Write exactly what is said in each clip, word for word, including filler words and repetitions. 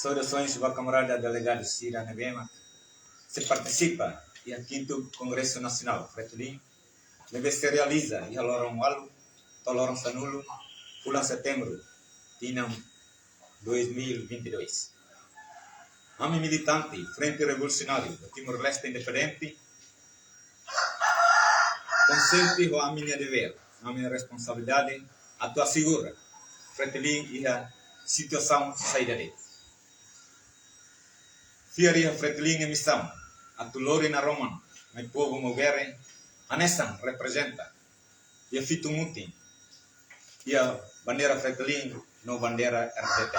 Saudasoens ba kamarada delegadu sira ne'ebé mak sei partisipa iha kintu Kongresu Nasionál Fretilin, ne'ebé sei realiza iha loron ualu to'o loron sanulu fulan Setembru, tinan dois mil e vinte e dois. Ami militante Frente Revolusionária Timor-Leste Independente konsiente ho ami-nia devér, ami-nia responsabilidade atu asegura Fretilin iha situasaun saida de'it. Fiar iha Fretilin nia misaun atu lori naroman mai povu maubere, hanesan reprezenta iha fitu mutin iha bandeira Fretilin no bandeira R D T.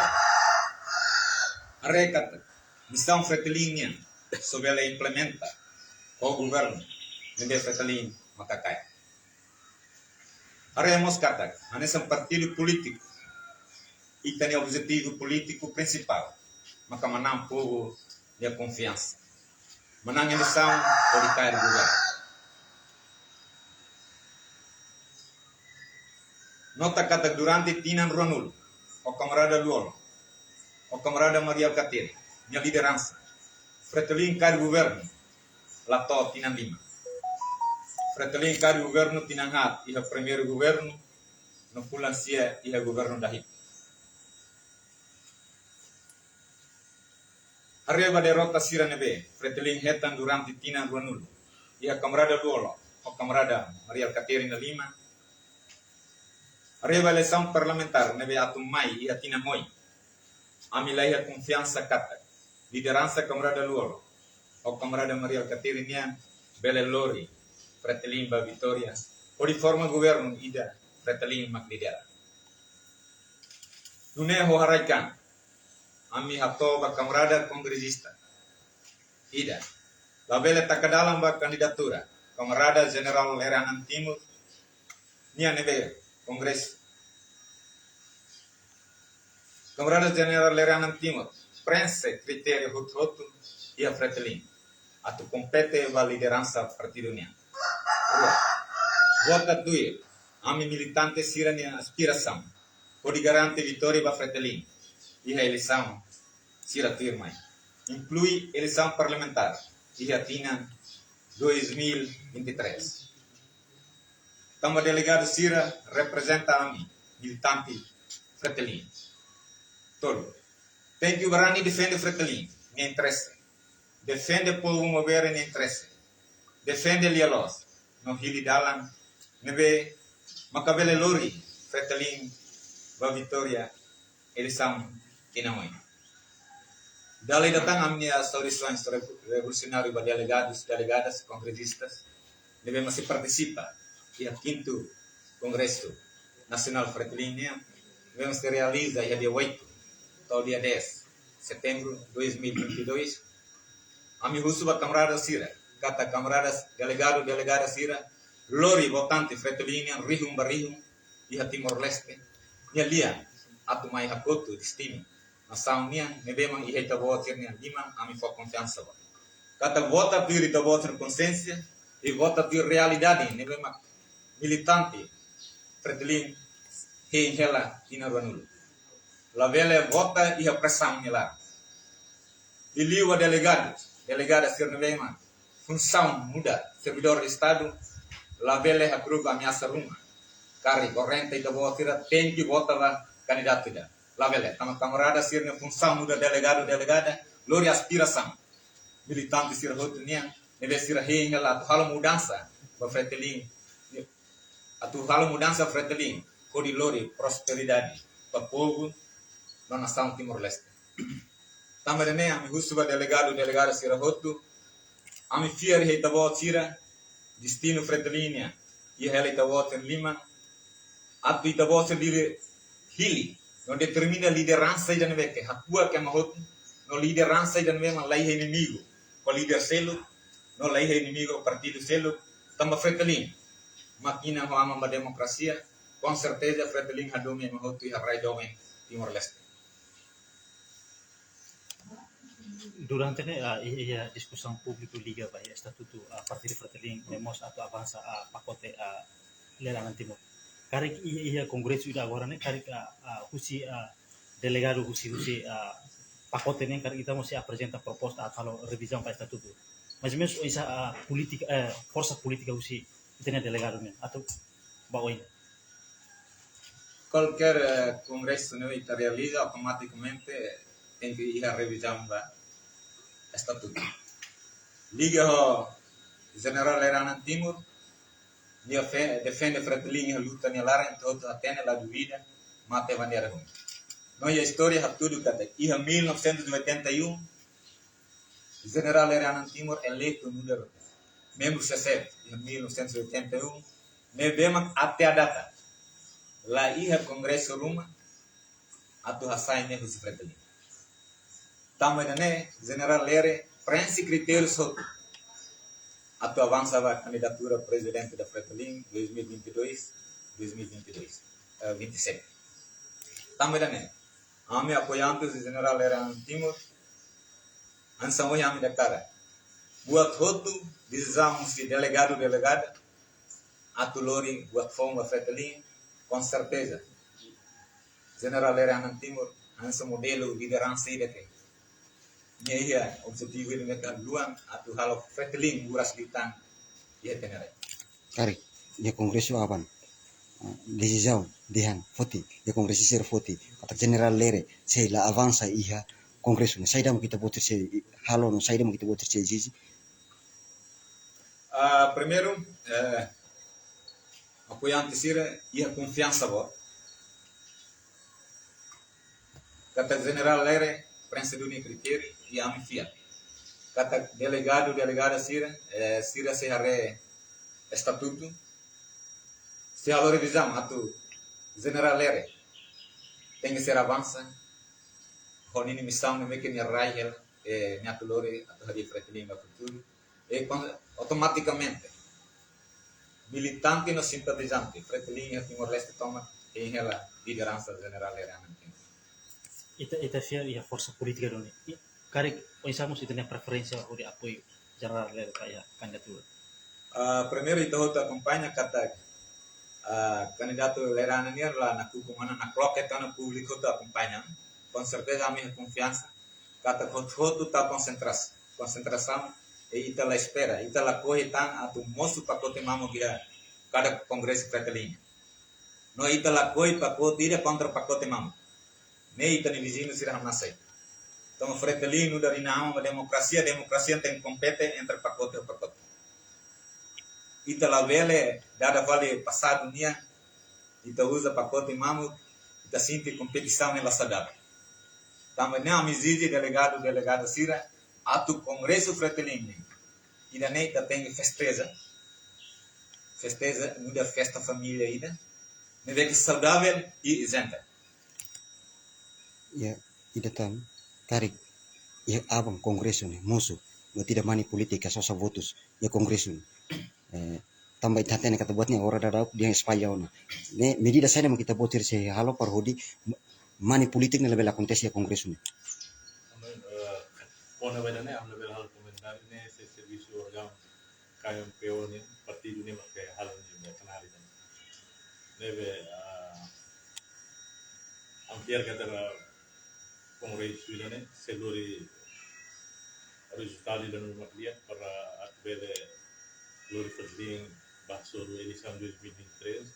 Haree katak misaun Fretilin nian só bele implementa ho governu ne'ebé Fretilin maka kaer. Haree mós katak hanesan partidu polítiku, ita-nia objetivu polítiku prinsipál maka manán povu nia konfiansa, manán eleisaun hodi kaer governu. Nota katak durante tinan ruanulu, ho kamarada Lú-Olo, ho kamarada Mari Alkatiri nia lideransa, Fretilin kaer governu la to'o tinan lima. Fretilin kaer governu tinan haat iha primeiru governu, no fulan sia iha governu dahitu. Haree ba derrota sira ne'ebé Fretilin hetan durante tinan ruanulu iha kamarada Lú-Olo ho kamarada Mari Alkatiri nia liman. Haree ba eleisaun parlamentár ne'ebé atu mai iha tinan oin. Ami la iha konfiansa katak lideransa kamarada Lú-Olo ho kamarada Mari Alkatiri nian bele lori Fretilin ba vitória hodi forma governu ida Fretilin mak lidera. Nune'e ho haraik-an, ami hato'o ba kamarada kongresista ida, labele taka dalan ba kandidatura kamarada Jenerál Lere Anan Timur nian ne'ebé Kongresu. Kamarada Jenerál Lere Anan Timur preenxe kritériu hotu-hotu iha Fretilin atu kompete ba lideransa partidu nian. Rua, vota tuir ami militante sira-nia aspirasaun hodi garante vitória ba Fretilin iha eleisaun sira tuirmai, inklui eleisaun parlamentár iha tinan dois mil e vinte e três. Tanba delegadu sira reprezenta ami, militante Fretilin. Tolu, tenke barani defende Fretilin nia interese, defende povu maubere nia interese, defende lia-loos no hili dalan ne'ebé maka bele lori Fretilin ba vitória eleisaun tinan oin. Dala ida tan ami-nia saudasoens revo-, revolusionáriu ba delegadus, delegadas, kongresistas ne'ebé mak sei partisipa iha kintu Kongresu Nasionál Fretilin nian, ne'ebé mak sei realiza iha dia oito to'o dia dez Setembru dois mil e vinte e dois. Ami husu ba kamarada sira, katak kamarada delegadu, delegada sira lori votante Fretilin nian rihun ba rihun iha Timor-Leste nia lian atu mai hakotu destinu nasaun nian ne'ebé mak iha ita-boot sira-nia liman ami fó konfiansa ba. Katak vota tuir ita-boot sira-nia konxiénsia i vota tuir realidade ne'ebé mak militante Fretilin hein hela tinan ruanulu. Labele vota iha presaun nia laran. Liuliu ba delegadu, delegada sira ne'ebé mak funsaun muda, servidór Estadu, labele hakru'uk ameasa ruma. Karik orsida ita-boot sira tenke vota ba kandidatu ida. Labele, tanba kamarada sira-nia funsaun muda delegadu, delegada, lori aspirasaun militante sira hotu nian, ne'ebé sira hein hela atu halo mudansa ba Fretilin, atu halo mudansa Fretilin, hodi lori prosperidade ba povu no nasaun Timor-Leste. Tanba ida-ne'e ami husu ba delegadu, delegada sira hotu, ami fiar iha ita-boot sira, destinu Fretilin nian iha hela ita-boot sira-nia liman, atu ita-boot sira hili, hili no determina lideransa ida ne'ebé ke hakuak ema hotu, no lideransa ida ne'ebé mak la iha inimigu ho líder seluk, no la iha inimigu ho partidu seluk, tanba Fretilin mak inan ho aman ba demokrasia, konserteza Fretilin hadomi ema hotu iha rai doben Timor-Leste. Durante ne'e, ah, iha, iha diskusaun públiku liga ba iha estatutu, ah, Partidu Fretilin, ne'e mós atu avansa, ah, pakote, ah, Lere Anan Timur. Karik iha, iha kongresu ida agora ne'e, karik, ah, ah, husi, ah, delegadu husi, husi, ah, pakote ne'e karik ita mós sei aprezenta proposta atu halo revizaun ba estatutu. Mais ou menus oinsá, ah, polítika, eh, forsa polítika husi ita-nia delegadu ne'e atu ba oin. Kualkér, eh, kongresu ne'ebé ita realiza automatikamente tenke iha revizaun ba estatutu. Liga ho Jenerál Lere Anan Timur, nia fe-, defende Fretilin iha luta nia laran, to'o atu hatene la duvida, mate bandeira ruma. No iha istória hatudu katak iha mil novecentos e oitenta e um, Jenerál Lere Anan Timur eleitu nu'udar membru C C F iha mil novecentos e oitenta e um, ne'ebé mak até a data la iha kongresu ruma atu hasai nia husi Fretilin. Tanba ida-ne'e, Jenerál Lere prenxe kritériu hotu atu avansa ba kandidatura prezidente da Fretilin dois mil e vinte e dois, dois mil e vinte e dois, eh, vinte e sete. Tanba ida-ne'e, ami apoiante husi Jenerál Lere Anan Timur, hanesan ohin ami deklara, buat hotu desizaun husi delegadu, delegada atu lori buat foun ba Fretilin, com certeza Jenerál Lere Anan Timur hanesan modelu lideransa ida ke nia iha objetivu ida ne'ebé luan atu halo Fretilin buras liután iha Teneré. Karik, iha kongresu aban, ah, desizaun dehan foti, iha kongresu sira foti, katak Jenerál Lere sei la avansa iha kongresu ne'e. Saida mak ita-boot sei halo no saida mak ita-boot sei ezije? Ah, primeiru, eh, apoiante sira iha konfiansa boot katak Jenerál Lere prenxe duni kritériu i ami fiar katak delegadu, delegada sira, eh, sira sei haree estatutu, sei halo revizaun atu Jenerál Lere tenke ser avansa ho ninia misaun ne'ebé ke nia rai hela, eh, nia atu lori atu hadi'a Fretilin ba futuru. E kon-, automatikamente militante no simpatizante Fretilin iha Timor-Leste tomak hein hela lideransa Jenerál Lere Anan Timur. Ita, ita fiar iha forsa polítika duni. I, karik, oinsá mós ita-nia preferénsia hodi apoiu Jenerál Lere ba iha kandidatura? Ah, primeiru ita hotu akompaña katak, ah, kandidatu Lere Anan nian la nakukun ona, nakloke tiha ona, públiku hotu akompaña. Com certeza ami iha konfiansa katak hotu-hotu tau konsentra-, konsentrasaun, i ita la espera, ita lakohi tan atu mosu pakote mamuk iha kada kongresu Fretilin. No ita lakohi pakote ida kontra pakote mamuk. Ne'e ita-nia viziñu sira hamnasa. Entaun Fretilin nu'udar inan-aman ba demokrasia, demokrasia tenke kompete entre pakote ho pakote. Ita labele dada fali pasadu nian, ita uza pakote mamuk, ita sente kompetisaun ne'e la saudavel. Tanba ne'e ami ezije delegadu, delegada sira, atu kongresu Fretilin ne'e, ida-ne'e ita tenke festeja, festeja nu'udar festa família ida, ne'ebé ke saudavel i izenta. Ya, ida tan, karik, iha aban kongresu ne'e, mosu, no ita-nia mane polítika sosa votus iha kongresu ne'e. Eh, tanba ita hatene katak buat ne'e agora daudaun dehan espalla ona. Ne'e medida saida mak ita-boot sei halo para hodi mane polítika ne'e labele akontese iha kongresu ne'e? Ami, eh, kona-ba ida-ne'e, ami labele halo komentáriu, ne'e sei servisu órgaun K M P O nian, partidu nian mak halo ninia análise. Ne'ebé, ah, ami fiar katak kongresu ida-ne'e sei lori rezultadu ida ne'ebé mak di'ak para atu bele lori Fretilin ba hasoru eleisaun dois mil e vinte e três,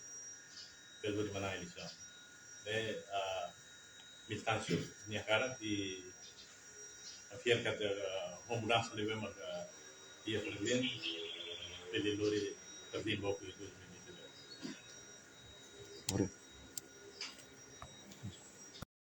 bele lori manán eleisaun. Ne'e, ah, militánsia nia hakarak i ami fiar katak, ah, ho mudansa ne'ebé mak, ah, iha Fretilin, bele lori Fretilin ba dois mil e vinte e três. Obrigadu.